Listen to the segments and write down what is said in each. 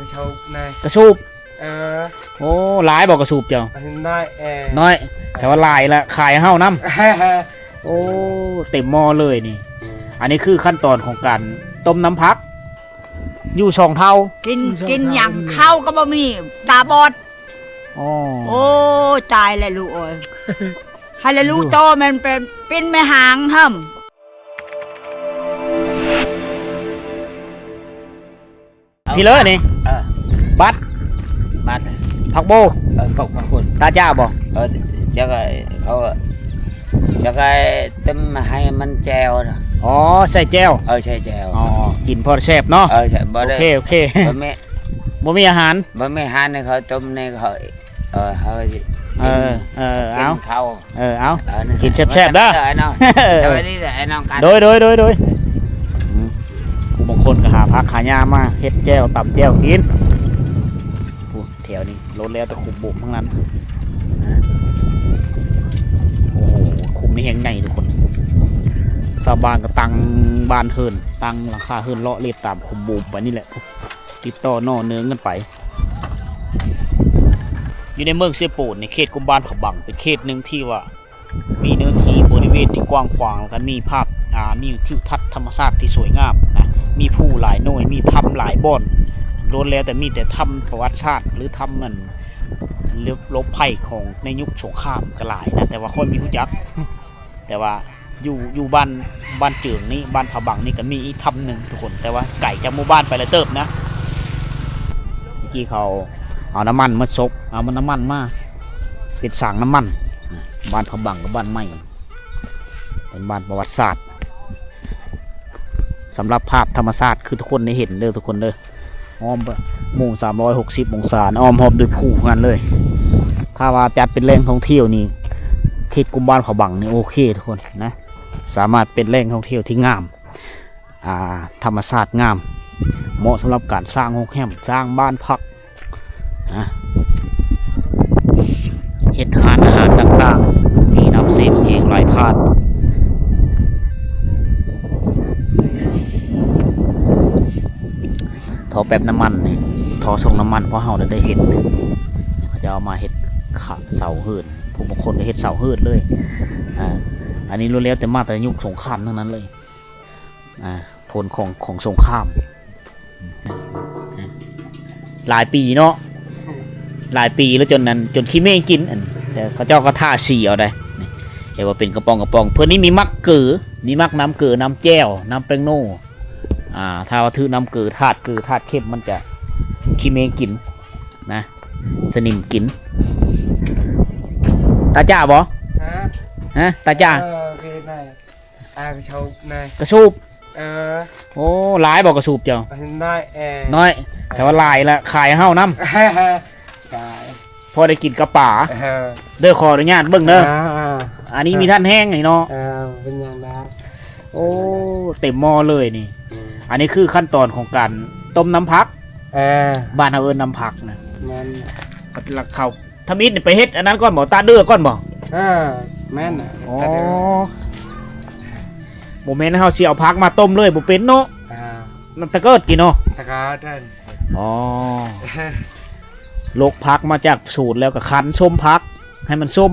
ກະສູບນະ ກະສູບ. ເອີ ໂອ້ ຫຼາຍບໍ່ກະສູບເຈົ້າ? ນ້ອຍ ເອີ ນ້ອຍ ແຕ່ວ່າຫຼາຍລະຂາຍເຮົານຳ. ໂອ້ ເຕັມໝໍ້ເລີຍນີ້. ອັນນີ້ຄືຂັ້ນຕອນຂອງການຕົ້ມນ້ຳຜັກ ຢູ່ສອງເຖົ້າ. ກິນ ກິນຫຍັງ ເຂົ້າກໍບໍ່ມີ ຕາບອດ. ອໍ ໂອ້ ຕາຍແລ້ວລູກເອີຍ ໃຫ້ລະລູກໂຕແມ່ນເປັນ ເປັນແມ່ຮ້າງຫັ້ນ. ເອົາ ພີ້ເລີນີ້ ເອີ ບັດ ບັດ ຜັກໂບ ເອີ ຜັກ ຜັກໂບ ຕາຈ້າບໍ່? ເອີ ຈັກ ເຂົາ ຈັກ ເຕັມໃຫ້ມັນແຈ່ວນະ. ອໍ ໃສ່ແຈ່ວ ເອີ ໃສ່ແຈ່ວ. ອໍ ກິນພໍແຊບເນາະ. ເອີ ບໍ່ໄດ້ ໂອເຄ ໂອເຄ ບໍ່ມີ ບໍ່ມີອາຫານ ບໍ່ມີອາຫານໃຫ້ເຂົາຕົ້ມໃຫ້ເຂົາ ເອີ ເຮົາ ເອີ ເອີ ເອົາ ເອົາ ເອີ ເອົາ ເອີ ກິນແຊບໆເດີ ເອີ ເນາະ. ສະບາຍດີເດີ ອ້າຍນ້ອງກັນ. ໂດຍ ໂດຍ ໂດຍ ໂດຍ. ອືມ ຜູ້ບາງຄົນກໍຫາຜັກຫາຫຍ້າມາເຮັດແຈ່ວ ຕຳແຈ່ວກິນ. ໂອ້ ແຖວນີ້ໂລດແລ້ວແຕ່ຂຸມບຸມທັງນັ້ນ. ໂອ້ໂຫ ຂຸມນີ້ແຮ່ງໃຫຍ່ທຸກຄົນ. ຊາວບ້ານກໍຕັ້ງບ້ານເຮືອນ ຕັ້ງຫຼັງຄາເຮືອນເລາະເລັດຕາມຂຸມບຸມໄປນີ້ແຫຼະ. ຕິດຕໍ່ໜໍ່ເນີງກັນໄປ. ຢູ່ໃນເມືອງເຊໂປນນີ້ ເຂດກຸ່ມບ້ານຜາບັງ ເປັນເຂດໜຶ່ງທີ່ວ່າມີເນື້ອທີ່ບໍລິເວນທີ່ກວ້າງຂວາງ ແລ້ວກໍມີພາບ ອ່າ ມີທິວທັດທຳມະຊາດທີ່ສວຍງາມນະ, ມີພູຫຼາຍໜ່ວຍ ມີຖ້ຳຫຼາຍບ່ອນ, ລ້ວນແລ້ວແຕ່ມີແຕ່ຖ້ຳປະຫວັດສາດ ຫຼື ຖ້ຳອັນຫຼົບໄພຂອງໃນຍຸກສົງຄາມກໍຫຼາຍນະ, ແຕ່ວ່າຂ້ອຍບໍ່ຮູ້ຈັກ. ແຕ່ວ່າຢູ່ ຢູ່ບ້ານ ບ້ານເຈີງນີ້ ບ້ານຜາບັງນີ້ກໍມີອີກຖ້ຳໜຶ່ງທຸກຄົນ, ແຕ່ວ່າໄກຈາກໝູ່ບ້ານໄປຫຼາຍເຕີບນະ. ເມື່ອກີ້ເຂົາເອົານ້ຳມັນມາສົກ ເອົານ້ຳມັນມາເປັນສາງນ້ຳມັນ. ບ້ານຜາບັງກັບບ້ານໃໝ່ ເປັນບ້ານປະຫວັດສາດ. ສຳລັບພາບທຳມະຊາດຄືທຸກຄົນໄດ້ເຫັນເດີ ທຸກຄົນເດີ. ອ້ອມມຸມສາມຮ້ອຍຫົກສິບອົງສານະ, ອ້ອມຮອບດ້ວຍພູຫັ້ນເລີຍ. ຖ້າວ່າຈັດເປັນແຫຼ່ງທ່ອງທ່ຽວນີ້ ເຂດກຸ່ມບ້ານຜາບັງນີ້ໂອເຄທຸກຄົນນະ, ສາມາດເປັນແຫຼ່ງທ່ອງທ່ຽວທີ່ງາມ, ອ່າ ທຳມະຊາດງາມ, ເໝາະສຳລັບການສ້າງໂຮງແຮມ, ສ້າງບ້ານພັກ, ນະ ເຮັດຮ້ານອາຫານຕ່າງໆ, ມີນ້ຳເຊບແຫ້ງໄຫຼຜ່ານ. ທໍ່ແປັບນ້ຳມັນນີ້ ທໍ່ສົ່ງນ້ຳມັນ ພວກເຮົາໄດ້ເຫັນ ເຂົາເຈົ້າເອົາມາເຮັດຂະ ເສົາເຮືອນ, ຜູ້ບາງຄົນກໍເຮັດເສົາເຮືອນເລີຍ. ອ່າ ອັນນີ້ລ້ວນແລ້ວແຕ່ມາແຕ່ຍຸກສົງຄາມທັງນັ້ນເລີຍ. ອ່າ ຜົນຂອງ ຂອງສົງຄາມ ຫຼາຍປີເນາະ, ຫຼາຍປີແລ້ວ ຈົນນັ້ນ ຈົນຂີ້ເມກິນ. ອັນ ແຕ່ເຂົາເຈົ້າກໍທາສີເອົາໄດ໋ ນີ້ ເຮັດວ່າເປັນກະປ໋ອງ ກະປ໋ອງ. ເພິ່ນນີ້ມີໝາກເກີ ມີໝາກນ້ຳເກີ ນ້ຳແຈ່ວ ນ້ຳແປ້ງໂນ່. ອ່າ ຖ້າວ່າຖືກນ້ຳເກີ ທາດເກີ ທາດເຄັມ ມັນຈະຂີ້ເມກິນນະ, ສະໜິມກິນ. ຕາຈ້າບໍ່? ຮະ? ຮະ? ຕາຈ້າ? ເອີ ເປັນໄງ? ອ່າ ກະສູບນະ ກະສູບ. ເອີ ໂອ້ ຫຼາຍບໍ່ກະສູບເຈົ້າ? ນ້ອຍ ເອີ ນ້ອຍ ແຕ່ວ່າຫຼາຍລະຂາຍເຮົານຳ ຂາຍ ພໍໄດ້ກິນກັບປາ. ເອີ ເດີ ຂໍອະນຸຍາດເບິ່ງເດີ. ອ່າ ອັນນີ້ມີທາດແຮງນີ້ເນາະ. ເອີ ເປັນຫຍັງນະ? ໂອ້ ເຕັມໝໍ້ເລີຍນີ້. ອືມ ອັນນີ້ຄືຂັ້ນຕອນຂອງການຕົ້ມນ້ຳຜັກ. ເອີ ບ້ານເຮົາເອີ້ນນ້ຳຜັກນະ. ແມ່ນ ແລ້ວເຂົາ ທຳອິດນີ້ໄປເຮັດອັນນັ້ນກ່ອນບໍ່? ຕາເດືອກ່ອນບໍ່? ເອີ ແມ່ນນະ. ອໍ ຕາເດືອ ບໍ່ແມ່ນເຮົາຊິເອົາຜັກມາຕົ້ມເລີຍ ບໍ່ເປັນເນາະ. ອ່າ ນັ້ນຕາເກີດກິນເນາະ ຕາເກີດນັ້ນ. ອໍ ລົກຜັກມາຈາກສວນແລ້ວກໍຄັ້ນສົ້ມຜັກໃຫ້ມັນສົ້ມ,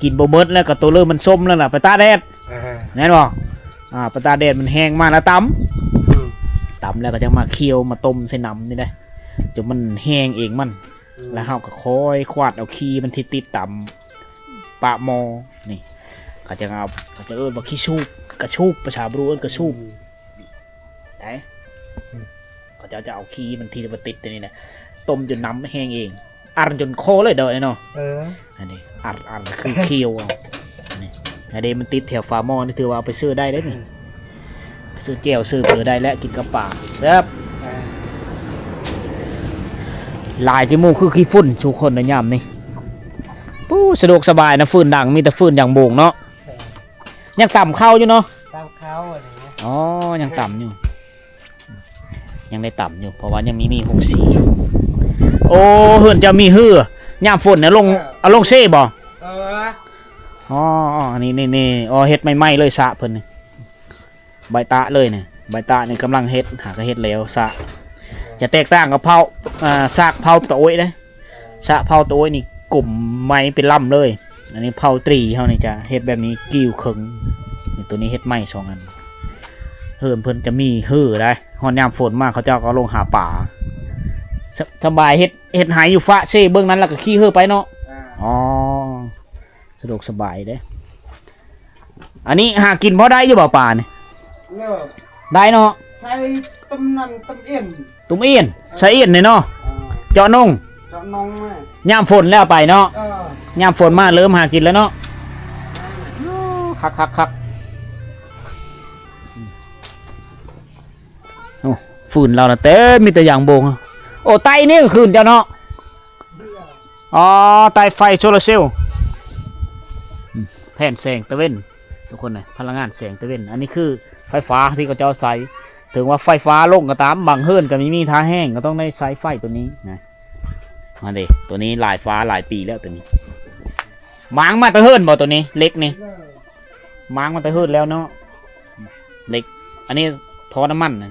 ກິນບໍ່ໝົດແລ້ວກໍໂຕເລີ່ມມັນສົ້ມແລ້ວລະ ໄປຕາກແດດ. ເອີ ແມ່ນບໍ່? ອ່າ ໄປຕາກແດດມັນແຫ້ງມາແລ້ວຕຳ. ອືມ ຕຳແລ້ວກໍຈະມາຄ້ຽວ ມາຕົ້ມໃສ່ນ້ຳນີ້ໄດ໋ ຈົນມັນແຫ້ງເອງມັນ. ອືມ ແລ້ວເຮົາກໍຄ່ອຍຄວາດເອົາຂີ້ມັນທີ່ຕິດຕາມປາກໝໍ້ນີ້ ເຂົາຈະເອົາ ເຂົາຈະເອີ້ນວ່າຂີ້ສູບ ກະສູບ ພາສາບຣູເອີ້ນກະສູບ. ອືມ ໄດ້ ອືມ ເຂົາເຈົ້າຈະເອົາຂີ້ມັນທີ່ວ່າຕິດຕົວນີ້ນະ ຕົ້ມຈົນນ້ຳແຫ້ງເອງ ອັດຈົນຄໍເລີຍເດີເນາະ. ເອີ ອັນນີ້ອັດ ອັດຄືຄ້ຽວເອົາ ນີ້ ອັນນີ້ມັນຕິດແຖວຝາໝໍ້ນີ້ ຖືວ່າເອົາໄປເສີໄດ້ເດ້ນີ້. ອືມ ຊື້ແຈ່ວຊື້ເປີໄດ້ແລ້ວ ກິນກັບປາແຊບ. ຫຼາຍທີ່ໝູ່ຄືຂີ້ຝຸ່ນສູ່ຄົນໃນຍາມນີ້. ປູ້ ສະດວກສະບາຍນະ, ຟືນດັງ ມີແຕ່ຟືນຢາງໂບງເນາະ. ຍັງຕຳເຂົ້າຢູ່ເນາະ? ຕຳເຂົ້າ. ອໍ ຍັງຕຳຢູ່ ຍັງໄດ້ຕຳຢູ່ ເພາະວ່າຍັງມີ ມີໂຮງສີ. ໂອ້ ເຮືອນເຈົ້າມີຮື ຍາມຝົນນະລົງ ເອີ ເອົາລົງເຊບໍ່? ເອີ ອໍ ນີ້ ນີ້ ນີ້ ອໍ ເຮັດໃໝ່ໆເລີຍສະເພິ່ນນີ້. ໃບຕະເລີຍນີ້ ໃບຕະນີ້ກຳລັງເຮັດ ຫາກະເຮັດແລ້ວສະ. ຈະແຕກຕ່າງກັບເຜົ່າ ອ່າ ຊາກເຜົ່າຕະໂອ້ຍເດ້. ຊາກເຜົ່າຕະໂອ້ຍນີ້ກົມໄມ້ເປັນລຳເລີຍ. ອັນນີ້ເຜົ່າຕຣີເຮົານີ້ຈະເຮັດແບບນີ້ ກີ້ວເຄິ່ງ. ໂຕນີ້ເຮັດໄມ້ສອງອັນ. ເຮືອນເພິ່ນຈະມີເຮືອໄດ໋. ຮອດຍາມຝົນມາ ເຂົາເຈົ້າກໍລົງຫາປາ. ສະ ສະບາຍ ເຮັດ ເຮັດໄຮ່ຢູ່ຟາກເຊເບື້ອງນັ້ນ ແລ້ວກໍຂີ່ເຮືອໄປເນາະ. ອ່າ ອໍ ສະດວກສະບາຍເດ້. ອັນນີ້ຫາກິນພໍໄດ້ຢູ່ບໍ່ປານີ້? ເອີ ໄດ້ເນາະ. ໃສ່ຕຸ່ມນັ້ນຕຸ່ມເອັນ ຕຸ່ມເອັນ ເອີ ໃສ່ເອັນນີ້ເນາະ. ອ່າ ເຈາະນົງ ເຈາະນົງມາ ຍາມຝົນແລ້ວໄປເນາະ. ເອີ ຍາມຝົນມາເລີ່ມຫາກິນແລ້ວເນາະ. ຄັກໆໆ. ໂອ້ ຟືນລາວນະເຕັມ ມີແຕ່ຢາງໂບງ. ໂອ້ ໄຕ້ນີ້ຄືນເຈົ້າເນາະ. ອໍ ໄຕ້ໄຟໂຊລາເຊວ ອືມ ແຜ່ນແສງຕາເວັນ ທຸກຄົນນະ ພະລັງງານແສງຕາເວັນ. ອັນນີ້ຄືໄຟຟ້າທີ່ເຂົາເຈົ້າໃຊ້. ເຖິງວ່າໄຟຟ້າລົງກໍຕາມ ບາງເຮືອນກໍມີ ມີທ່າແຮງ ກໍຕ້ອງໄດ້ໃຊ້ໄຟໂຕນີ້ນະ. ມາເດ ໂຕນີ້ຫຼາຍຟ້າຫຼາຍປີແລ້ວ ໂຕນີ້ ມ້າງມາແຕ່ເຮືອນບໍ່ ໂຕນີ້ ເຫຼັກນີ້? ມ້າງມາແຕ່ເຮືອນແລ້ວເນາະ ເຫຼັກ. ອັນນີ້ທໍ່ນ້ຳມັນນະ.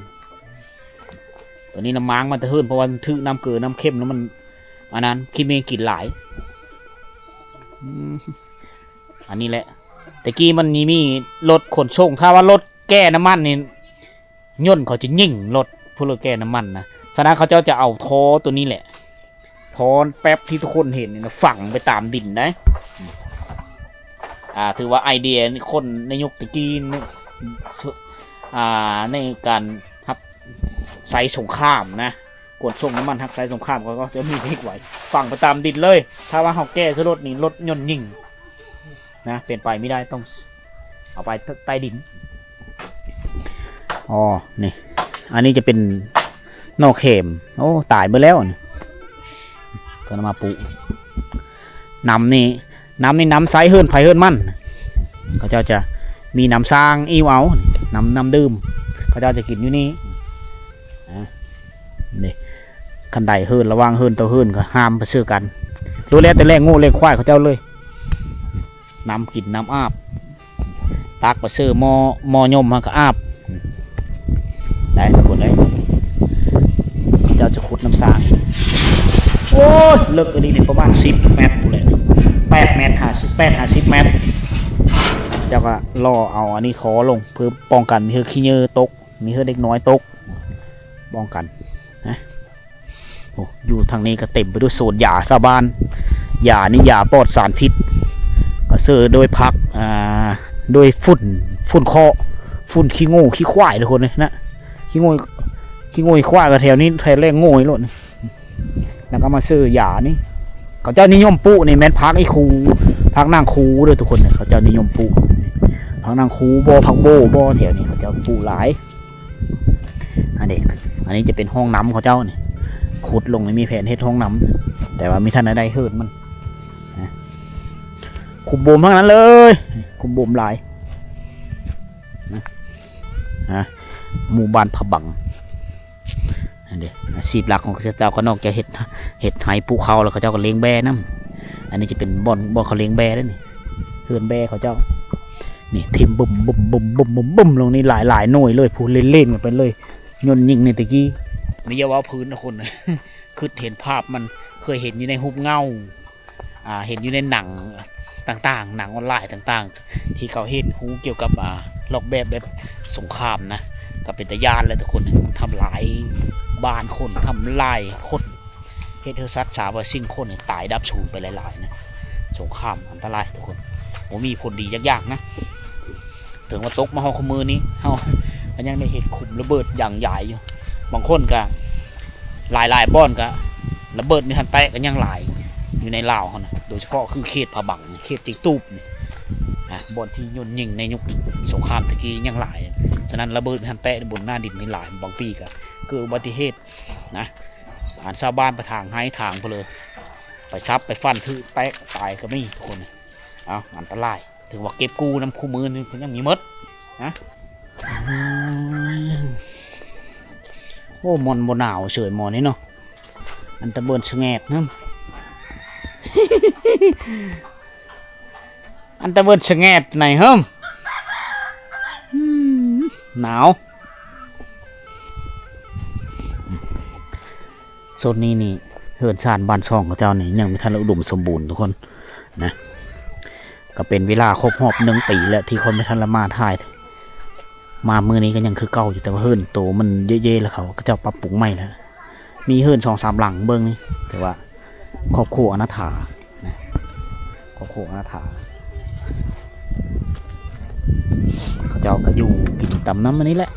ໂຕນີ້ນະມ້າງມາແຕ່ເຮືອນ ເພາະວ່າຖືກນ້ຳເກືອນ້ຳເຄັມແລ້ວມັນ ອັນນັ້ນ ຂີ້ເມງກິນຫຼາຍ. ອືມ ອັນນີ້ແຫຼະ ແຕ່ກີ້ມັນມີ ມີລົດຂົນສົ່ງ ຖ້າວ່າລົດແກ່ນ້ຳມັນນີ້ ຍົນເຂົາຈະຍິງລົດ ພວກລົດແກ່ນ້ຳມັນນະ. ສະນັ້ນເຂົາເຈົ້າຈະເອົາທໍ່ໂຕນີ້ແຫຼະ ທໍ່ແປັບທີ່ທຸກຄົນເຫັນນີ້ນະ ຝັງໄປຕາມດິນໄດ໋. ອ່າ ຖືວ່າໄອເດຍຄົນໃນຍຸກແຕ່ກີ້ນີ້ ສ- ອ່າ ໃນການຮັບໃຊ້ສົງຄາມນະ ຂົນສົ່ງນ້ຳມັນຮັບໃຊ້ສົງຄາມ ເຂົາກໍຈະມີເດັກໄວ້ຝັງໄປຕາມດິນເລີຍ. ຖ້າວ່າເຮົາແກ່ໃສ່ລົດນີ້ ລົດຍົນຍິງນະ ເປັນໄປບໍ່ໄດ້ ຕ້ອງເອົາໄປໃຕ້ດິນ. ອໍ ນີ້ ອັນນີ້ຈະເປັນໜໍ່ແຂມ. ໂອ້ ຕາຍເບິດແລ້ວນີ້ ເພິ່ນເອົາມາປູກ. ນ້ຳນີ້ ນ້ຳນີ້ນ້ຳໃຊ້ເຮືອນໃຜເຮືອນມັນ. ເຂົາເຈົ້າຈະມີນ້ຳສ້າງອີ່ວເອົາ ນ້ຳ ນ້ຳດື່ມ ເຂົາເຈົ້າຈະກິນຢູ່ນີ້. ອ່າ ນີ້ ຄັນໃດເຮືອນ ລະຫວ່າງເຮືອນຕໍ່ເຮືອນກໍຫ້າມປະເຊີກັນ. ໂດຍແລ້ວແຕ່ລ້ຽງງົວລ້ຽງຄວາຍເຂົາເຈົ້າເລີຍ. ນ້ຳກິນນ້ຳອາບ ຕັກປະເຊີໝໍ້ ໝໍ້ຍົມ ເຮົາກໍອາບໄດ້ ທຸກຄົນເອີຍ. ເຈົ້າຈະຂຸດນ້ຳສ້າງ. ໂອ້ຍ ເລິກອີ່ຫຼີນີ້ ປະມານສິບແມັດພຸ້ນແຫຼະ ແປດແມັດ ຫ້າສິບ ແປດ ຫ້າສິບແມັດ. ເຈົ້າກໍລໍເອົາອັນນີ້ທໍ່ລົງ ເພື່ອປ້ອງກັນມີເຫື່ອຂີ້ເຫຍື້ອຕົກ ມີເຫື່ອເດັກນ້ອຍຕົກ ປ້ອງກັນນະ. ໂອ້ ຢູ່ທາງນີ້ກໍເຕັມໄປດ້ວຍສວນຢາຊາວບ້ານ. ຢານີ້ຢາປອດສານພິດ ປະເສີດໂດຍຜັກ ອ່າ ໂດຍຝຸ່ນ ຝຸ່ນເຄາະ ຝຸ່ນຂີ້ງົວຂີ້ຄວາຍ ທຸກຄົນເອີຍນະ. ຂີ້ງົວ ຂີ້ງົວຂີ້ຄວາຍກໍແຖວນີ້ ແຖວແລ້ງງົວໂລດ. ແລ້ວກໍມາເສີຢານີ້ ເຂົາເຈົ້ານິຍົມປູກນີ້ແມ່ນຜັກອີ່ຄູ ຜັກນາງຄູເດີທຸກຄົນ. ເຂົາເຈົ້ານິຍົມປູກ ຜັກນາງຄູບໍ່ ຜັກໂບບໍ່ ແຖວນີ້ເຂົາເຈົ້າປູກຫຼາຍ. ອັນນີ້ ອັນນີ້ຈະເປັນຫ້ອງນ້ຳເຂົາເຈົ້ານີ້ ຂຸດລົງນີ້ ມີແຜນເຮັດຫ້ອງນ້ຳ ແຕ່ວ່າມີທັນໄດ້ເຮືອນມັນນະ. ຂຸມໂບມທັງນັ້ນເລີຍ ຂຸມໂບມຫຼາຍນະ. ອ່າ ໝູ່ບ້ານຜາບັງ ອັນນີ້ອາຊີບຫຼັກຂອງເຂົາເຈົ້າ ກໍນອກຈາກເຮັດ ເຮັດໄຮ່ປູກເຂົ້າແລ້ວ ເຂົາເຈົ້າກໍລ້ຽງແບ້ນຳ. ອັນນີ້ຈະເປັນບ່ອນ ບ່ອນເຂົາລ້ຽງແບ້ເດ້ນີ້ ເຮືອນແບ້ເຂົາເຈົ້າ. ນີ້ ຖິ້ມບຶ້ມ ບຶ້ມ ບຶ້ມ ບຶ້ມ ບຶ້ມ ບຶ້ມລົງນີ້ ຫຼາຍໆໜ່ວຍເລີຍ ຜູ້ເລ່ນໆກັນໄປເລີຍ. ຍົນຍິງໃນແຕ່ກີ້ ມີຢ່າເວົ້າພື້ນນະຄົນ ຄິດເຫັນພາບມັນ ເຄີຍເຫັນຢູ່ໃນຮູບເງົາ ອ່າ ເຫັນຢູ່ໃນໜັງຕ່າງໆ ໜັງອອນລາຍຕ່າງໆ ທີ່ເຂົາເຫັນຮູ້ກ່ຽວກັບ ອ່າ ລອກແບບ ແບບສົງຄາມນະ ກໍເປັນຕາຢ້ານແຫຼະທຸກຄົນ. ທຳລາຍບ້ານຄົນ ທຳລາຍຄົນ ເຮັດໃຫ້ສັດສາວາສິ່ງຄົນນີ້ຕາຍດັບສູນໄປຫຼາຍໆນະ. ສົງຄາມອັນຕະລາຍທຸກຄົນ ບໍ່ມີຜົນດີຈັກຢ່າງນະ. ເຖິງວ່າຕົກມາຮອດຄູ່ມື້ນີ້ ເຮົາກໍຍັງໄດ້ເຫັນຂຸມລະເບີດຢ່າງໃຫຍ່ຢູ່. ບາງຄົນກໍ ຫຼາຍໆບ່ອນກໍລະເບີດບໍ່ທັນແຕກກໍຍັງຫຼາຍຢູ່ໃນລາວເຮົານະ ໂດຍສະເພາະຄືເຂດຜາບັງ ເຂດເຈັງຕູບນີ້ນະ ບ່ອນທີ່ຍົນຍິງໃນຍຸກສົງຄາມແຕ່ກີ້ຍັງຫຼາຍ. ສະນັ້ນລະເບີດບໍ່ທັນແຕກບົນໜ້າດິນນີ້ຫຼາຍ ບາງປີກໍເກີດອຸບັດຕິເຫດນະ ອັນຊາວບ້ານໄປຖາງໄຮ່ຖາງພຸ້ນເລີຍ ໄປສັບໄປຟັນຖືກແຕກຕາຍກໍມີທຸກຄົນ. ເອົ້າ ອັນຕະລາຍ ຖືວ່າເກັບກູ້ນຳຄູ່ມື້ນີ້ກໍຍັງມີໝົດນະ. ໂອ້ ມ່ອນບໍ່ໜາວເສີຍໝໍນີ້ເນາະ. ອັນຕະເບີນສະແງດນຳ ອັນຕະເບີນສະແງດໃນເຮີ້ມ ອືມ ໜາວ. ໂຊນນີ້ນີ້ ເຮືອນຊານບ້ານຊ່ອງເຂົາເຈົ້ານີ້ຍັງບໍ່ທັນໄດ້ອຸດົມສົມບູນທຸກຄົນນະ. ກໍເປັນເວລາຄົບຮອບໜຶ່ງປີແລ້ວທີ່ຂ້ອຍບໍ່ທັນລະມາຖ່າຍ ມາມື້ນີ້ກໍຍັງຄືເກົ່າຢູ່ ແຕ່ວ່າເຮືອນໂຕມັນເຢະໆ ແລ້ວເຂົາ ເຂົາເຈົ້າປັບປຸງໃໝ່ແລ້ວ. ມີເຮືອນສອງສາມຫຼັງເບິ່ງນີ້ ແຕ່ວ່າຄອບຄົວອະນາຖານະ ຄອບຄົວອະນາຖາ ເຂົາເຈົ້າກໍຢູ່ກິນຕາມນ້ຳອັນນີ້ແຫຼະ.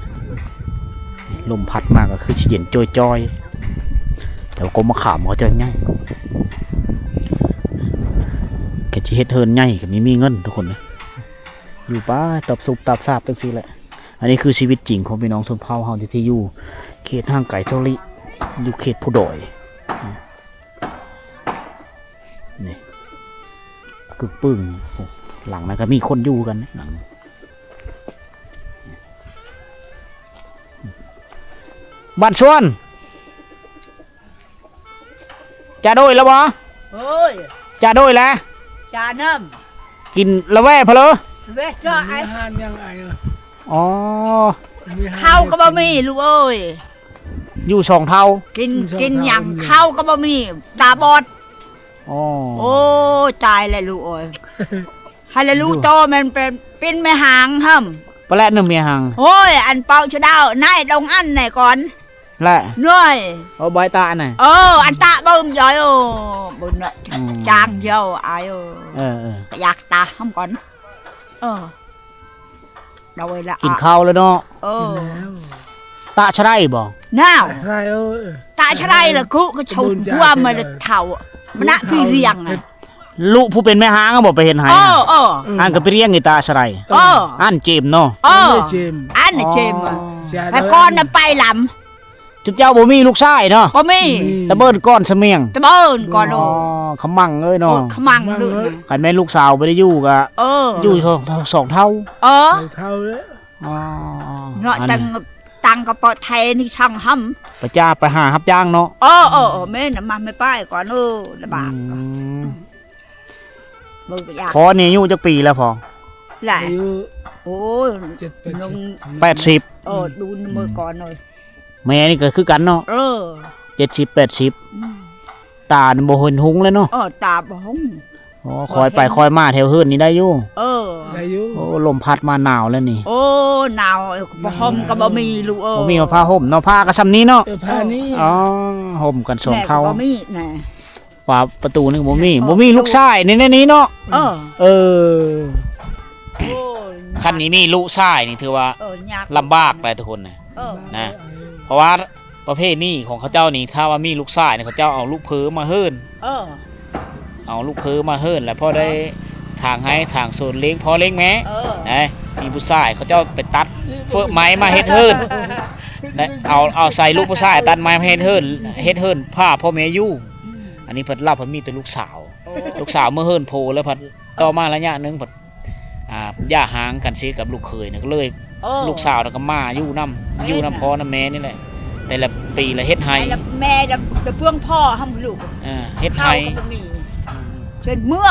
ລົມພັດມາກໍຄືຊິເຢັນຈ່ອຍໆ ແຕ່ວ່າກົກມະຂາມເຂົາເຈົ້າໃຫຍ່ ກໍຊິເຮັດເຮືອນໃຫຍ່ ກໍມີ ມີເງິນທຸກຄົນເອີຍ. ຢູ່ໄປຕາມສຸບຕາມຊາບຈັ່ງຊີ້ແຫຼະ. ອັນນີ້ຄືຊີວິດຈິງຂອງພີ່ນ້ອງຊົນເຜົ່າເຮົາທີ່ ທີ່ຢູ່ເຂດຫ່າງໄກເຊົາລິ ຢູ່ເຂດພູດອຍ. ນີ້ ກຶກປຶ້ງ. ໂອ້ ຫຼັງນັ້ນກໍມີຄົນຢູ່ຄືກັນ ຫຼັງ ບ້ານສວນ. ຈາໂດຍແລ້ວບໍ່? ໂອ້ຍ ຈາໂດຍແລ້ວ ຈານ້ຳ ກິນລະແວ່ພະເລີ ແວ່ຈະໄອ ມີອາຫານຫຍັງໄອ? ອໍ ມີອາຫານ ເຂົ້າກໍບໍ່ມີລູກເອີຍ ຢູ່ສອງເຖົ້າ ກິນ ຢູ່ສອງເຖົ້າ ກິນຫຍັງ ເຂົ້າກໍບໍ່ມີ ຕາບອດ. ອໍ ໂອ້ຍ ຕາຍແລ້ວລູກເອີຍ ໃຫ້ລະລູກໂຕແມ່ນເປັນ ເປັນແມ່ຮ່າງຫັ້ນ ປະແລະໜຶ່ງແມ່ຮ່າງ. ໂອ້ຍ ອັນເປົາຊະດາວ ນາຍດົງອັນແນ່ກ່ອນ ແລະ ນ້ອຍ ເອົາໃບຕານະ ເອີ ອັນຕາເບິ່ງຢອຍ ໂອ້ ເບິ່ງເນາະ ອືມ ຈາງຢອວອາຍ ເອີ ເອີ ເອີ ຢາກຕາຫ້ຳກ່ອນ ເອີ ໂດຍລະ ກິນເຂົ້າແລ້ວເນາະ ເອີ ຕາຊະໄດບໍ່? ນາວ ຕາຊະໄດ ເອີ ຕາຊະໄດລະ ກຸກະຊົນພວມມາລະເຖົ້າ ມະນະພີ່ລຽງ ລູກຜູ້ເປັນແມ່ຮ່າງບໍ່ໄປເຮັດໃຫ້ ເອີ ເອີ ອັນກໍໄປລ້ຽງອີຕາຊະໄດ ເອີ ອັນເຈມເນາະ ເອີ ອັນເຈມ ອັນເຈມ ອໍ ແຕ່ກ່ອນນະໄປລຳ ຈຸເຈົ້າບໍ່ມີລູກຊາຍເນາະ ບໍ່ມີ ຕະເບີນກ່ອນສະມຽງ ຕະເບີນກ່ອນ ອໍ ໂອ້ ຂະມັງເອີຍເນາະ ໂອ້ ຂະມັງເລີຍນະ ຄັນແມ່ນລູກສາວບໍ່ໄດ້ຢູ່ກະ ເອີ ຢູ່ສອງ ສອງເຖົ້າ ເອີ ສອງເຖົ້າເລີຍ ອໍ ເນາະ ອັນ ຕັ້ງ ຕັ້ງກະເປາະໄທນີ້ຊ່າງຫ້ຳ ໄປຈ້າ ໄປຫາຮັບຈ້າງເນາະ ເອີ ເອີ ເອີ ແມ່ນນະ ມາແມ່ປ້າຍກ່ອນ ເອີ ລະບາກ ອືມ ບໍ່ຢາກ ພໍ່ນີ້ອາຍຸຈັກປີແລ້ວພໍ່? ຫຼາຍ ອາຍຸ ໂອ້ຍ ເຈັດ ແປດສິບ ແປດສິບ ເອີ ອືມ ດູນຳເບິ່ງກ່ອນເອີຍ ແມ່ນີ້ກໍຄືກັນເນາະ ເອີ ເຈັດສິບ ແປດສິບ ອືມ ຕານີ້ບໍ່ເຫັນຮຸ່ງແລ້ວເນາະ ເອີ ຕາບໍ່ຮຸ່ງ ໂອ້ ຄ່ອຍໄປຄ່ອຍມາແຖວເຮືອນນີ້ໄດ້ຢູ່ ເອີ ໄດ້ຢູ່ ໂອ້ ລົມພັດມາໜາວແລ້ວນີ້ ໂອ້ ໜາວ ຜ້າຫົ່ມກໍບໍ່ມີລູກເອີຍ ບໍ່ມີຜ້າຫົ່ມເນາະ ຜ້າກໍຊ່ຳນີ້ເນາະ ເອີ ຜ້ານີ້ ອໍ ຫົ່ມກັນສອງເຖົ້າ ແມ່ກໍບໍ່ມີນະ ຝາປະຕູນີ້ບໍ່ມີ ເອີ ບໍ່ມີລູກຊາຍໃນນີ້ເນາະ ເອີ ເອີ ໂອ້ຍ ຄັນນີ້ມີລູກຊາຍນີ້ຖືວ່າ ເອີ ຍາກ ລຳບາກໄດ໋ທຸກຄົນນະ ເອີ ນະ ເພາະວ່າປະເພນີຂອງເຂົາເຈົ້ານີ້ ຖ້າວ່າມີລູກຊາຍນີ້ ເຂົາເຈົ້າເອົາລູກເພີມາເຮືອນ ເອີ ເອົາລູກເພີມາເຮືອນ ແລ້ວພໍໄດ້ຖາງໄຮ່ຖາງສວນ ລ້ຽງພໍ່ລ້ຽງແມ່ ເອີ ນະ ມີຜູ້ຊາຍເຂົາເຈົ້າໄປຕັດເຟີ້ໄມ້ມາເຮັດເຮືອນ ນະ ເອົາ ເອົາໃສ່ລູກຜູ້ຊາຍຕັດໄມ້ມາເຮັດເຮືອນ ເຮັດເຮືອນພາພໍ່ແມ່ຢູ່ ອັນນີ້ເພິ່ນເລົ່າເພິ່ນມີແຕ່ລູກສາວ ລູກສາວເມືອເຮືອນໂພແລ້ວພັດ ຕໍ່ມາໄລຍະໜຶ່ງພັດ ອ່າ ຢ່າຮ້າງກັນເສຍກັບລູກເຂີຍນະ ກໍເລີຍ ເອີ ລູກສາວນະກໍມາຢູ່ນຳ ແມ່ນ ຢູ່ນຳພໍ່ນຳແມ່ນີ້ແຫຼະ ແຕ່ລະປີລະເຮັດໄຮ່ ແມ່ລະ ລະເພື່ອງພໍ່ຫັ້ນລູກ ເອີ ເຮັດໄຮ່ ເຂົ້າກໍບໍ່ມີ ເຊັ່ນເມືອ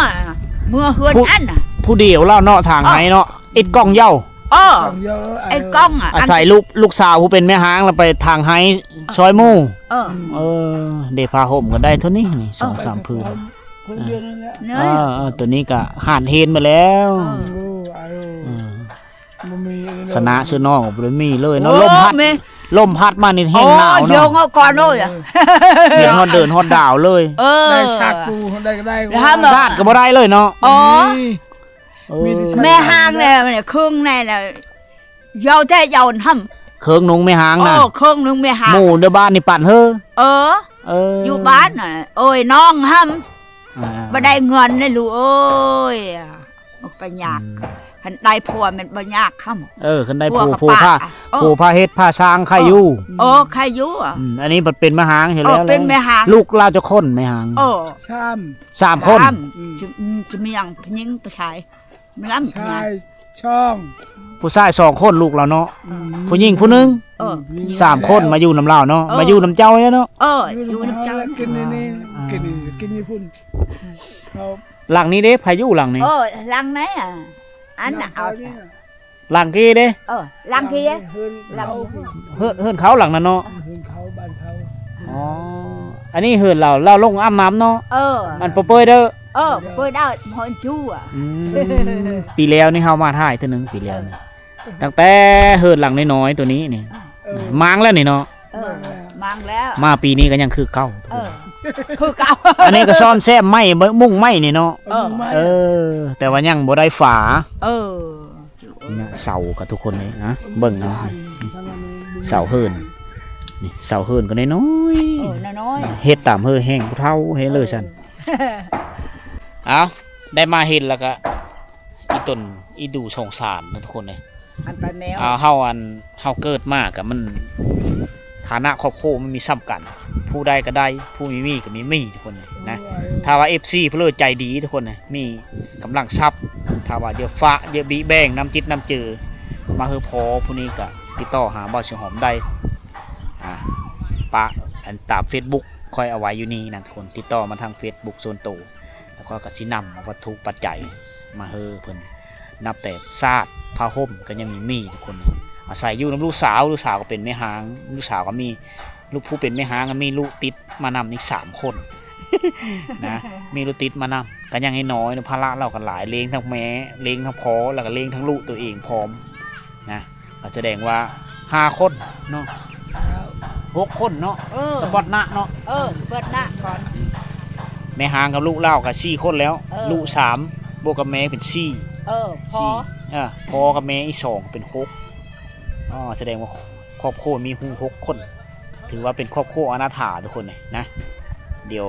ເມືອເຮືອນອັນນະ ຜູ້ດຽວລາວເນາະ ຖາງໄຮ່ເນາະ ເອີ ອິດກ້ອງເຍົາ ເອີ ເອີ ໄອ້ກ້ອງອະ ອາໄສລູກ ລູກສາວຜູ້ເປັນແມ່ຮ້າງລະໄປຖາງໄຮ່ຊ່ອຍໝູ່ ເອີ ເອີ ເດ້ ຜ້າຫົ່ມກໍໄດ້ເທົ່ານີ້ນີ້ ເອີ ສອງສາມຜືນ ເອີ ເອີ ໂຕນີ້ກໍຫານເຮນມາແລ້ວ ເອີ ເອີ ບໍ່ມີ ຊະນະຊື່ນ້ອງບໍ່ໄດ້ມີເລີຍເນາະ ໂອ້ ລົມພັດ ແມ່ ລົມພັດມານີ້ແຮງໜາວເນາະ ໂອ້ ເອີ ເອີ ເຫັນຮອດເດືອນຮອດດາວເລີຍ ເອີ ໄດ້ຊາດປູ ໄດ້ກໍໄດ້ ຊາດກໍບໍ່ໄດ້ເລີຍເນາະ ໂອ້ ມີ ເອີ ມີແຕ່ ແມ່ຮ່າງແລ້ວ ເຄິ່ງໃນແລ້ວ ຢາວແທ້ຢາວນຳ ເຄິ່ງໜຶ່ງແມ່ຮ່າງນະ ເອີ ເຄິ່ງໜຶ່ງແມ່ຮ່າງ ໝູ່ໃນບ້ານນີ້ປັນເຮີ ເອີ ເອີ ຢູ່ບ້ານນະ ໂອ້ຍ ນ້ອງຫັ້ນ ອ່າ ບໍ່ໄດ້ເງິນເດ້ລູກເອີຍ ມັນກໍຍາກ ອືມ ຄັນໄດ້ຜົວແມ່ນບໍ່ຍາກຄ່ຳ ເອີ ຄັນໄດ້ຜົວ ຜົວກໍ ຜົວພາ ເອີ ຜົວພາເຮັດພາສ້າງໄຄຢູ່ ເອີ ເອີ ໄຄຢູ່ ອືມ ອັນນີ້ບັດເປັນແມ່ຮ່າງເຮັດແລ້ວ ເອີ ເປັນແມ່ຮ່າງ ລູກລາວຈັກຄົນແມ່ຮ່າງ ເອີ ສາມ ສາມຄົນ ສາມ ອືມ ຈະ ຈະມີຫຍັງ ຜູ້ຍິງຜູ້ຊາຍ ແມ່ນລຳ ຊາຍສອງ ຜູ້ຊາຍສອງຄົນ ລູກລາວເນາະ ອືມ ຜູ້ຍິງຜູ້ໜຶ່ງ ເອີ ສາມຄົນມາຢູ່ນຳລາວເນາະ ເອີ ມາຢູ່ນຳເຈົ້າເນາະ ເອີ ຢູ່ນຳເຈົ້າ ກິນນີ້ ອ່າ ກິນນີ້ ກິນຢູ່ພຸ້ນ ເຮົາ ຫຼັງນີ້ເດ້ ໃຜຢູ່ຫຼັງນີ້ ເອີ ຫຼັງໃນ ອັນນະ ເອົາ ຫຼັງກີ້ເດ້ ເອີ ຫຼັງກີ້ ຫຼັງ ເຮືອນ ເຮືອນເຂົາຫຼັງນັ້ນເນາະ ເຮືອນເຂົາ ບ້ານເຂົາ ອໍ ອັນນີ້ເຮືອນລາວ ລາວລົງອາບນ້ຳເນາະ. ເອີ ມັນບໍ່ເປີດເດີ. ເອີ ບໍ່ເປີດດາວ ບໍ່ຮູ້. ອືມ ປີແລ້ວນີ້ເຮົາມາຖ່າຍເທື່ອໜຶ່ງ ປີແລ້ວນີ້ ຕັ້ງແຕ່ເຮືອນຫຼັງນ້ອຍໆ ໂຕນີ້ນີ້ ເອີ ມ້າງແລ້ວນີ້ເນາະ. ເອີ ມ້າງແລ້ວ ມາປີນີ້ກໍຍັງຄືເກົ່າ. ເອີ ຄືເກົ່າ. ອັນນີ້ກໍສ້ອມແຊມໄມ້ ມຸງໄມ້ນີ້ເນາະ. ເອີ ມຸງໄມ້. ເອີ ແຕ່ວ່າຍັງບໍ່ໄດ້ຝາ. ເອີ ນີ້ນະ ເສົາກໍທຸກຄົນເລີຍນະ ເບິ່ງນະ ເສົາເຮືອນ ນີ້ເສົາເຮືອນກໍນ້ອຍໆ. ເອີ ນ້ອຍໆ ເຮັດຕາມເຮີແຮງຜູ້ເຖົ້າເຮັດເລີຍຊັ້ນ. ເອີ ເອົາ ໄດ້ມາເຫັນແລ້ວກໍອີຕົນອີດູສົງສານນະທຸກຄົນເອີຍ. ອັນໄປແມວ ເຮົາ ເຮົາ ອັນ ເຮົາເກີດມາກໍມັນ ຖານະຄອບຄົວມັນມີສ່ຳກັນ ຜູ້ໃດກໍໄດ້ ຜູ້ມີມີກໍມີມີ ທຸກຄົນນະ. ໂອ້ຍ ຖ້າວ່າເອັຟຊີຜູ້ເລີໃຈດີ ທຸກຄົນນະ ມີກຳລັງຊັບ ຖ້າວ່າຢາກຝາກ ຢາກບິແບ່ງນ້ຳຈິດນ້ຳເຈີມາໃຫ້ພໍ່ຜູ້ນີ້ ກໍຕິດຕໍ່ຫາບ່າວສຽງຫອມໄດ້. ອ່າ ປະ ອັນ ຕາມເຟສບຸກຂ້ອຍເອົາໄວ້ຢູ່ນີ້ນະທຸກຄົນ ຕິດຕໍ່ມາທາງເຟສບຸກສ່ວນໂຕ ແລ້ວຂ້ອຍກໍຊິນຳເອົາວັດຖຸປັດໄຈມາໃຫ້ເພິ່ນ. ນັບແຕ່ຊາດ ຜ້າຫົ່ມກໍຍັງມີມີ ທຸກຄົນ ອາໄສຢູ່ນຳລູກສາວ. ລູກສາວກໍເປັນແມ່ຮ້າງ ລູກສາວກໍມີ ລູກຜູ້ເປັນແມ່ຮ້າງກໍມີລູກຕິດມານຳອີກສາມຄົນນະ ມີລູກຕິດມານຳ ກໍຍັງນ້ອຍໆ ພາລະລາວກໍຫຼາຍ ລ້ຽງທັງແມ່ ລ້ຽງທັງພໍ່ ແລ້ວກໍລ້ຽງທັງລູກຕົວເອງພ້ອມນະ. ກໍສະແດງວ່າຫ້າຄົນເນາະ ຫົກຄົນເນາະ. ເອີ ສະປອດນະເນາະ. ເອີ ເປີດນະກ່ອນ ແມ່ຮ້າງກັບລູກລາວກໍສີ່ຄົນແລ້ວ. ເອີ ລູກສາມ ບວກກັບແມ່ເປັນສີ່. ເອີ ພໍ່ ເອີ ພໍ່ກັບແມ່ອີກສອງເປັນຫົກ. ອໍ ສະແດງວ່າຄອບຄົວມີຮູ້ຫົກຄົນ ຖືວ່າເປັນຄອບຄົວອະນາຖາທຸກຄົນເລີຍນະ. ດຽວ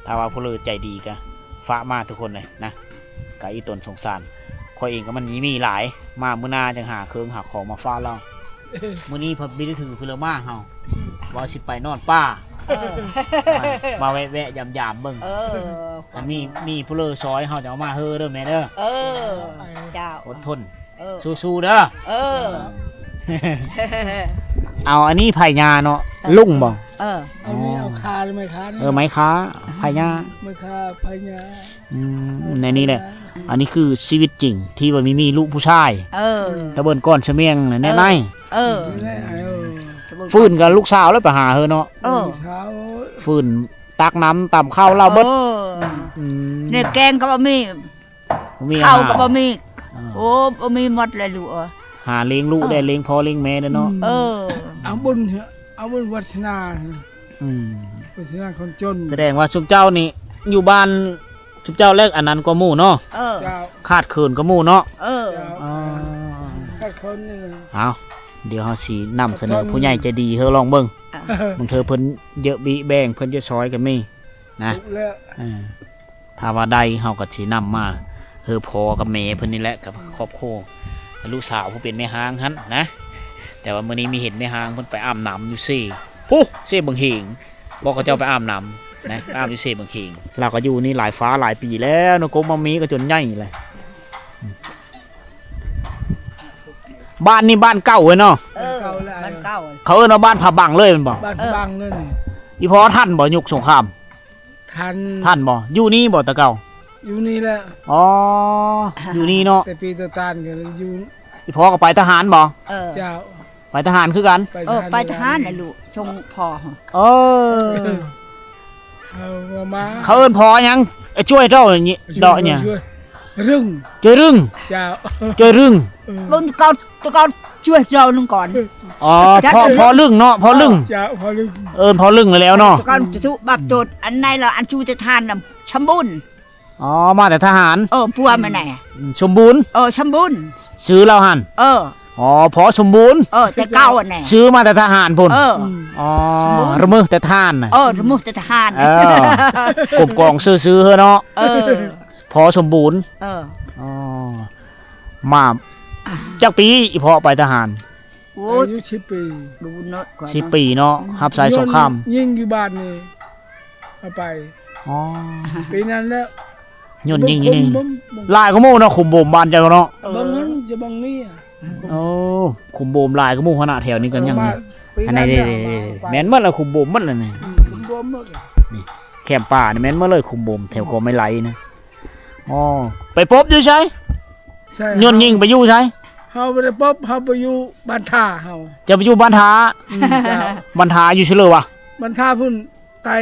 ຖ້າວ່າຜູ້ເລີໃຈດີກໍຝາກມາທຸກຄົນເລີຍນະ. ກະອີຕົນສົງສານ ຂ້ອຍເອງກໍມັນມີມີຫຼາຍ ມາມື້ໜ້າຈັ່ງຫາເຄື່ອງຫາຂອງມາຝາກລາວ. ມື້ນີ້ເພິ່ນບໍ່ໄດ້ຖືເພິ່ນເລີມາເຮົາ ວ່າຊິໄປນອນປ່າ. ເອີ ມາແວະໆ ຢາມໆ ເບິ່ງ. ເອີ ຄັນມີ ມີຜູ້ເລີຊ່ອຍເຮົາຈະເອົາມາເຮີເດີແມ່ເດີ. ເອີ ເຈົ້າ ອົດທົນ. ເອີ ສູ້ໆ ເດີ. ເອີ ເອົາ ອັນນີ້ໄຜ່ຫຍ້າເນາະ. ເອີ ລຸງບໍ່? ເອີ ອັນນີ້ເອົາຄາ ໄມ້ຄາ. ເອີ ໄມ້ຄາ ໄຜ່ຫຍ້າ ໄມ້ຄາ ໄຜ່ຫຍ້າ. ອືມ ໃນນີ້ແຫຼະ ອັນນີ້ຄືຊີວິດຈິງທີ່ວ່າມີ ມີລູກຜູ້ຊາຍ. ເອີ ຕະເບິ່ນກ່ອນສະມຽງນະ ແນວໃນ. ເອີ ເອີ ຝືນກັບລູກສາວແລ້ວໄປຫາເຮີເນາະ. ເອີ ລູກສາວ ຝືນຕັກນ້ຳຕຳເຂົ້າລາວເບິດ. ເອີ ອືມ ແນວແກງກໍບໍ່ມີ ບໍ່ມີ ເຂົ້າກໍບໍ່ມີ. ອາ ໂອ້ ບໍ່ມີໝົດແຫຼະລູກເອີຍ. ຫາລ້ຽງລູກໄດ້ ເອີ ລ້ຽງພໍ່ລ້ຽງແມ່ໄດ້ເນາະ. ເອີ ເອົາບຸນ ເອົາບຸນວັດສະໜາ. ອືມ ວັດສະໜາຄົນຈົນ. ສະແດງວ່າຊຸມເຈົ້ານີ້ຢູ່ບ້ານ ຊຸມເຈົ້າແລກອັນນັ້ນກວ່າໝູ່ເນາະ. ເອີ ເຈົ້າ ຂາດເຂີນກວ່າໝູ່ເນາະ. ເອີ ເຈົ້າ ອໍ ຂາດເຂີນນີ້. ເອົາ ດຽວເຮົາຊິນຳສະເໜີຜູ້ໃຫຍ່ໃຈດີເຮີລອງເບິ່ງ. ເອີ ບາງເທື່ອເພິ່ນຢາກບິແບ່ງ ເພິ່ນຢາກຊ່ອຍກໍມີນະ. ເອີ ຖ້າວ່າໄດ້ເຮົາກໍຊິນຳມາໃຫ້ພໍ່ກັບແມ່ເພິ່ນນີ້ແຫຼະ ກັບຄອບຄົວ ລູກສາວຜູ້ເປັນແມ່ຮ້າງຫັ້ນນະ. ແຕ່ວ່າມື້ນີ້ມີເຫັນແມ່ຮ້າງເພິ່ນໄປອາບນ້ຳຢູ່ເຊ ພຸ້ນ ເຊບັງເຫງ ບອກເຂົາເຈົ້າໄປອາບນ້ຳນະ ໄປອາບຢູ່ເຊບັງເຫງ. ລາວກໍຢູ່ນີ້ຫຼາຍຟ້າຫຼາຍປີແລ້ວເນາະ ກົກໝາກມີກໍຈົນໃຫຍ່ແລ້ວ. ບ້ານນີ້ບ້ານເກົ່າເວີຍເນາະ. ເອີ ບ້ານເກົ່າ ເຂົາເອີ້ນວ່າບ້ານຜາບັງເລີຍແມ່ນບໍ່? ບ້ານຜາບັງເລີຍນີ້. ອີ່ພໍ່ທັນບໍ່ຍຸກສົງຄາມ? ທັນ ທັນບໍ່? ຢູ່ນີ້ບໍ່ແຕ່ເກົ່າ? ຢູ່ນີ້ແຫຼະ. ອໍ ຢູ່ນີ້ເນາະ ແຕ່ປີຕະຕານກໍຢູ່. ອີ່ພໍ່ກໍໄປທະຫານບໍ່? ເອີ ເຈົ້າ ໄປທະຫານຄືກັນ. ເອີ ໄປທະຫານແຫຼະລູກ ສົ່ງພໍ່. ເອີ ເຂົາມາ ເຂົາເອີ້ນພໍ່ຫຍັງ? ໄອ້ຊ່ວຍເຈົ້ານີ້ ດອກຫຍັງ? ຈ່ວຍຣຶງ. ເຈົ້າ ຈ່ວຍຣຶງ. ເອີ ເບິ່ງເຂົາ ເຂົາຊ່ວຍເຈົ້າໜຶ່ງກ່ອນ. ອໍ ພໍ່ ພໍ່ລຶ້ງເນາະ ພໍ່ລຶ້ງ. ເຈົ້າ ພໍ່ລຶ້ງ ເອີ້ນພໍ່ລຶ້ງແລ້ວເນາະ. ກ່ອນຈະຖືບາບໂຈດ ອັນໃນລະ ອັນຊູແຕ່ທະຫານນຳ ສຳບູນ. ອໍ ມາແຕ່ທະຫານ. ເອີ ຜົວມັນນະ ສົມບູນ. ເອີ ສຳບູນ ຊື່ລາວຫັ້ນ. ເອີ ອໍ ພໍ່ສົມບູນ. ເອີ ແຕ່ເກົ່າຫັ້ນນະ ຊື່ມາແຕ່ທະຫານພຸ້ນ. ເອີ ອໍ ສຳບູນ ລະເມີແຕ່ທະຫານນະ. ເອີ ລະເມີແຕ່ທະຫານ. ເອີ ກົມກອງຊື່ໆເນາະ. ເອີ ພໍ່ສົມບູນ. ເອີ ອໍ ມາຈັກປີອີ່ພໍ່ໄປທະຫານ? ໂອ້ຍ ອາຍຸສິບປີ. ດູເນາະ ສິບປີເນາະ ຮັບໃຊ້ສົງຄາມ. ຍິງຢູ່ບ້ານນີ້ ເອົາໄປ. ອໍ ປີນັ້ນແຫຼະ ໂຍນຍິງຢູ່ນີ້. ຫຼາຍກວ່າໝູ່ເນາະ ຂຸມໂບມບ້ານເຈົ້າເນາະ. ເອີ ເບິ່ງຫັ້ນຈະເບິ່ງນີ້. ໂອ້ ຂຸມໂບມຫຼາຍກວ່າໝູ່ຫັ້ນນະ ແຖວນີ້ກໍຍັງ. ອັນນີ້ ແມ່ນໝົດລະ ຂຸມໂບມໝົດລະນີ້. ອືມ ຂຸມໂບມໝົດ. ນີ້ແຄມປ່ານີ້ແມ່ນໝົດເລີຍ ຂຸມໂບມແຖວກອໄມ້ໄລ່ນະ. ອໍ ໄປປົບຢູ່ໃສ? ໃຊ່ ໂຍນຍິງໄປຢູ່ໃສ? ເຮົາບໍ່ໄດ້ປົບ ເຮົາໄປຢູ່ບ້ານທ່າເຮົາ. ເຈົ້າໄປຢູ່ບ້ານທ່າ? ອືມ ເຈົ້າ. ບ້ານທ່າຢູ່ໃສເລີວະ? ບ້ານທ່າພຸ້ນ ໄຕ້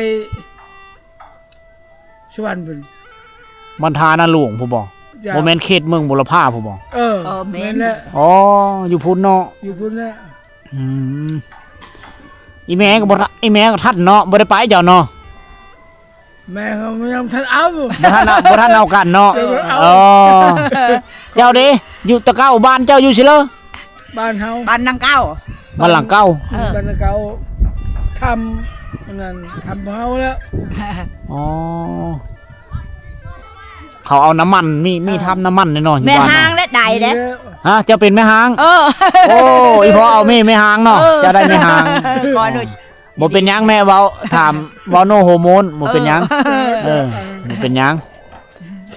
ສະຫວັນພຸ້ນ. ບ້ານທ່ານາຫຼວງພຸ້ນບໍ່? ເຈົ້າ. ບໍ່ແມ່ນເຂດເມືອງບົວລະພາພຸ້ນບໍ່? ເອີ ເອີ ແມ່ນ ແມ່ນແຫຼະ. ອໍ ຢູ່ພຸ້ນເນາະ. ຢູ່ພຸ້ນແຫຼະ. ອືມ ອີແມ່ກໍບໍ່ ອີແມ່ກໍທັນເນາະ ບໍ່ໄດ້ໄປເຈົ້າເນາະ. ແມ່ເຮົາຍັງບໍ່ທັນເອົາ ບໍ່ທັນເອົາ ບໍ່ທັນເອົາກັນເນາະ. ເອີ ເອີ ເຈົ້າເດ້ ຢູ່ແຕ່ເກົ່າ ບ້ານເຈົ້າຢູ່ໃສເລີ? ບ້ານເຮົາ ບ້ານຫຼັງເກົ່າ ບ້ານຫຼັງເກົ່າ. ເອີ ບ້ານຫຼັງເກົ່າ ທຳອັນນັ້ນ ທຳເຮົາແລ້ວ. ອໍ ເຂົາເອົານ້ຳມັນ ມີ ມີ ເອີ ທຳນ້ຳມັນແນ່ນອນ. ແມ່ຮ້າງແລະ ໄດ້ເດ້. ຮະ ເຈົ້າເປັນແມ່ຮ້າງ? ເອີ ໂອ້ ອີພໍ່ເອົາແມ່ ແມ່ຮ້າງເນາະ. ເອີ ເຈົ້າໄດ້ແມ່ຮ້າງ. ຂໍໂທດ ບໍ່ເປັນຫຍັງແມ່ເວົ້າ ຖາມເວົ້າໂນໂຮໂມນ ບໍ່ເປັນຫຍັງ. ເອີ ເອີ ບໍ່ເປັນຫຍັງ.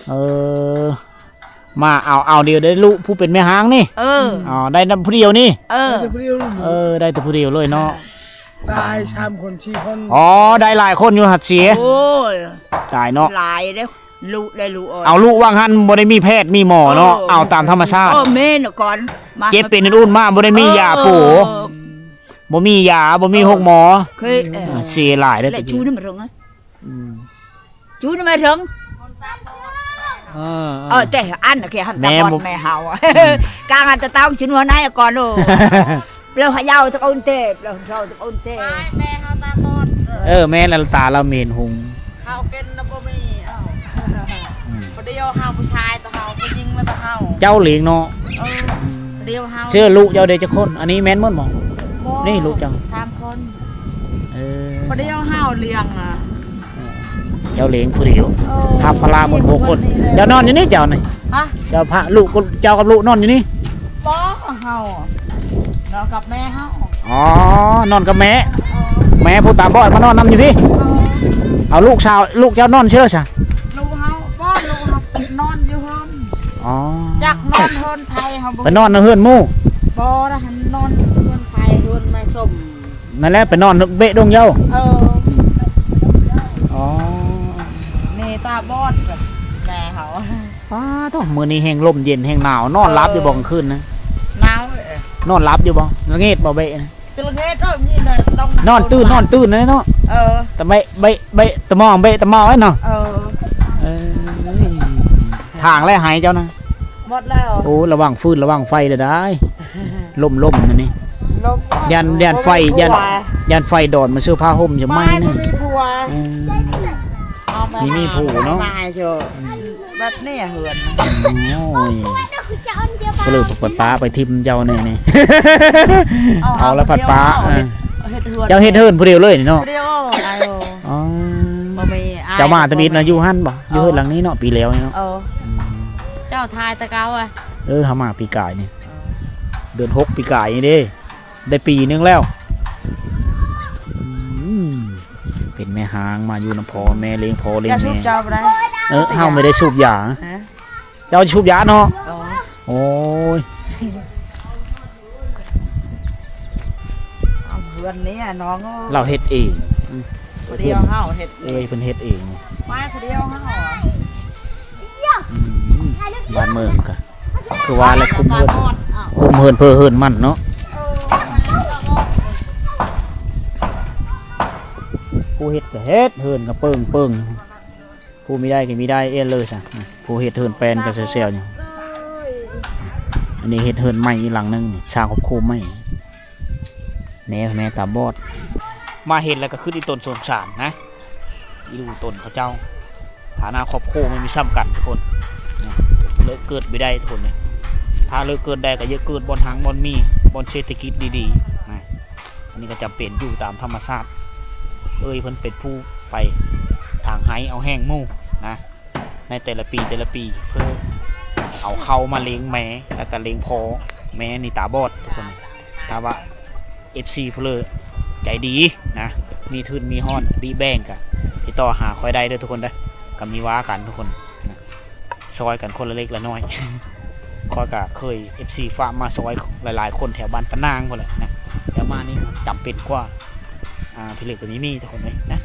ເອີ ມາເອົາ ເອົາດຽວໄດ້ລູກຜູ້ເປັນແມ່ຮ້າງນີ້. ເອີ ອໍ ໄດ້ນຳຜູ້ດຽວນີ້. ເອີ ໄດ້ແຕ່ຜູ້ດຽວ ເອີ ໄດ້ແຕ່ຜູ້ດຽວເລີຍເນາະ. ຕາຍສາມຄົນສີ່ຄົນ. ອໍ ໄດ້ຫຼາຍຄົນຢູ່ຫັ້ນເສຍ. ໂອ້ຍ ຕາຍເນາະ ຫຼາຍເດ້. ລູກໄດ້ລູກອ່ອນ ເອົາລູກວ່າງຫັ້ນ ບໍ່ໄດ້ມີແພດມີໝໍເນາະ. ເອີ ເອົາຕາມທຳມະຊາດ. ເອີ ແມ່ນກ່ອນ ມາເຈັບເປັນອື່ນໆມາ ບໍ່ໄດ້ມີຢາປູ. ເອີ ບໍ່ມີຢາ ບໍ່ມີໂຮງໝໍ. ເຄີຍ ເອີ ເສຍຫຼາຍເດ້. ແລະ ຈູນຳເຖິງ ອືມ ຈູນຳເຖິງ. ເອີ ເອີ ແຕ່ອັນ ໂອເຄ ຫັ້ນຕາບອດແມ່ເຮົາ. ກາງອັນຕະຕາງຊິນຫົວໃນກ່ອນໂອ. ເຮົາເຍົາຕະໂກນເຕະ ເຮົາເຍົາຕະໂກນເຕະ. ແມ່ເຮົາຕາບອດ. ເອີ ແມ່ນລະ ຕາລາວເໝັນຫຸງ. ເຂົ້າກິນນະບໍ່ມີ. ເອົ້າ ອືມ ຜູ້ດຽວເຮົາ ຜູ້ຊາຍແຕ່ເຮົາ ຜູ້ຍິງແລ້ວແຕ່ເຮົາ. ເຈົ້າລ້ຽງເນາະ. ເອີ ອືມ ຜູ້ດຽວເຮົາ. ເຊື່ອລູກເຈົ້າເດ້ຈັກຄົນ? ອັນນີ້ແມ່ນໝົດບໍ່? ບໍ່ ນີ້ລູກເຈົ້າ ສາມຄົນ. ເອີ ຜູ້ດຽວເຮົາລ້ຽງອະ. ເຈົ້າລ້ຽງຜູ້ດຽວ. ເອີ ຮັບພາລະໝົດຫົກຄົນ. ເຈົ້ານອນຢູ່ນີ້ເຈົ້ານີ້? ຮະ? ເຈົ້າພາລູກ ເຈົ້າກັບລູກນອນຢູ່ນີ້? ບໍ່ ເຮົານອນກັບແມ່ເຮົາ. ອໍ ນອນກັບແມ່. ເອີ ແມ່ຜູ້ຕາບອດມານອນນຳຢູ່ພີ້. ເອີ ເອົາລູກສາວ ລູກເຈົ້ານອນຊື່ຊະ? ລູກເຮົາ ບໍ່ ລູກເຮົານອນຢູ່ເຮືອນ. ອໍ ຈັກນອນເຮືອນໃຜ ເຮົາບໍ່ ໄປນອນນຳເຮືອນໝູ່. ບໍ່ນະ ໃຫ້ນອນເຮືອນໃຜ ເຮືອນແມ່ຊົມ. ນັ້ນແຫຼະ ໄປນອນເບະດົງເຍົາ. ເອີ ອໍ ແມ່ຕາບອດ ແມ່ເຮົາ. ປ້າໂທ້ ມື້ນີ້ແຮງລົມເຢັນແຮງໜາວ ນອນຫຼັບຢູ່ບໍ່ກາງຄືນນະ? ໜາວ. ນອນຫຼັບຢູ່ບໍ່? ລະເງດບໍ່ເບະນະ? ລະເງດ ເອີ ມີແຕ່ຕ້ອງ ນອນຕື່ນ ນອນຕື່ນເນາະ. ເອີ ຕະເບະ ເບະ ເບະຕະໝໍ້ ເບະຕະໝໍ້ເນາະ. ເອີ ເອີ ທາງແລະໄຮ່ເຈົ້ານະ? ໝົດແລ້ວ. ໂອ້ ລະວັງຟືນລະວັງໄຟເດີ ໄດ້ ລົມໆ ນະນີ້ ລົມ ຢ້ານ ຢ້ານໄຟ ຢ້ານ ຢ້ານໄຟດອນມາຊື້ຜ້າຫົ່ມຈະໄໝ້ນະ. ມີຜົວ ອືມ ມີ ມີຜົວເນາະ. ແບບນີ້ເຮືອນ. ໂອ້ຍ ກໍເລີຍໄປປະໄປຖິ້ມເຈົ້າແນ່ນີ້. ເອົາລະພັດປະ. ເຈົ້າເຮັດເຮືອນຜູ້ດຽວເລີຍນີ້ເນາະ? ຜູ້ດຽວ. ອໍ ບໍ່ມີ. ເຈົ້າມາທຳອິດນະ ຢູ່ຫັ້ນບໍ່? ຢູ່ເຮືອນຫຼັງນີ້ເນາະ ປີແລ້ວນີ້ເນາະ. ເອີ ອືມ ເຈົ້າຖ່າຍແຕ່ເກົ່າອະ. ເອີ ເຮົາມາປີກາຍນີ້ ເອີ ເດືອນຫົກປີກາຍນີ້ເດ້ ໄດ້ປີໜຶ່ງແລ້ວ. ອືມ ເປັນແມ່ຮ້າງ ມາຢູ່ນຳພໍ່ແມ່ ລ້ຽງພໍ່ລ້ຽງແມ່. ເຈົ້າສູບເຈົ້າບໍ່ໄດ້. ເອີ ເຮົາບໍ່ໄດ້ສູບຢາ. ຮະ? ເຈົ້າສູບຢາເນາະ. ອໍ ໂອ້ຍ ເອົາເຮືອນນີ້ນ້ອງ. ລາວເຮັດເອງ. ຜູ້ດຽວເຮົາເຮັດ. ເອີຍ ເພິ່ນເຮັດເອງ. ມາຜູ້ດຽວເຮົາ. ອືມ ບ້ານເມືອງກະ ຄືວ່າແຫຼະ ຄຸມເຮືອນ ຄຸມເຮືອນເພິ່ນເຮືອນມັນເນາະ. ເອີ ຜູ້ເຮັດກະເຮັດ ເຮືອນກະເປິງໆ. ຜູ້ມີໄດ້ກໍມີໄດ້ເອງເລີຍຊະ. ຜູ້ເຮັດເຮືອນແປນກໍແຊວໆຢູ່. ອັນນີ້ເຮັດເຮືອນໃໝ່ອີກຫຼັງໜຶ່ງ ສ້າງຄອບຄົວໃໝ່. ແມ່ ແມ່ຕາບອດ ມາເຫັນແລ້ວກໍຄຶດອີ່ຕົນສົງສານນະ ອີ່ດູຕົນເຂົາເຈົ້າ. ຖານະຄອບຄົວມັນມີສ່ຳກັນທຸກຄົນ. ເລີກເກີດບໍ່ໄດ້ທຸກຄົນເອີຍ. ຖ້າເລີກເກີດໄດ້ກໍຢາກເກີດບ່ອນຮັ່ງບ່ອນມີ ບ່ອນເສດຖະກິດດີໆນະ. ອັນນີ້ກໍຈຳເປັນ ຢູ່ຕາມທຳມະຊາດ. ເອີຍ ເພິ່ນເປັນຜູ້ໄປຖາງໄຮ່ເອົາແຫ້ງໝູ່ນະ ໃນແຕ່ລະປີ ແຕ່ລະປີ ເພື່ອເອົາເຂົ້າມາລ້ຽງແມ່ ແລ້ວກໍລ້ຽງພໍ່. ແມ່ນີ້ຕາບອດທຸກຄົນ. ຖ້າວ່າເອັຟຊີຜູ້ໃດໃຈດີນະ ມີທຶນມີຮ່ອນ ບິແບ່ງ ກໍຕິດຕໍ່ຫາຂ້ອຍໄດ້ເດີທຸກຄົນເດີ. ກໍມີວ່າກັນທຸກຄົນນະ ຊ່ອຍກັນຄົນລະເລັກລະນ້ອຍ. ຂ້ອຍກະເຄີຍເອັຟຊີຝາກມາຊ່ອຍຫຼາຍໆຄົນແຖວບ້ານຕານາງພຸ້ນແຫຼະນະ ແຕ່ມານີ້ຈຳເປັນກວ່າ. ອ່າ ພີ່ເລັກກໍມີ ມີທຸກຄົນເອີຍນະ.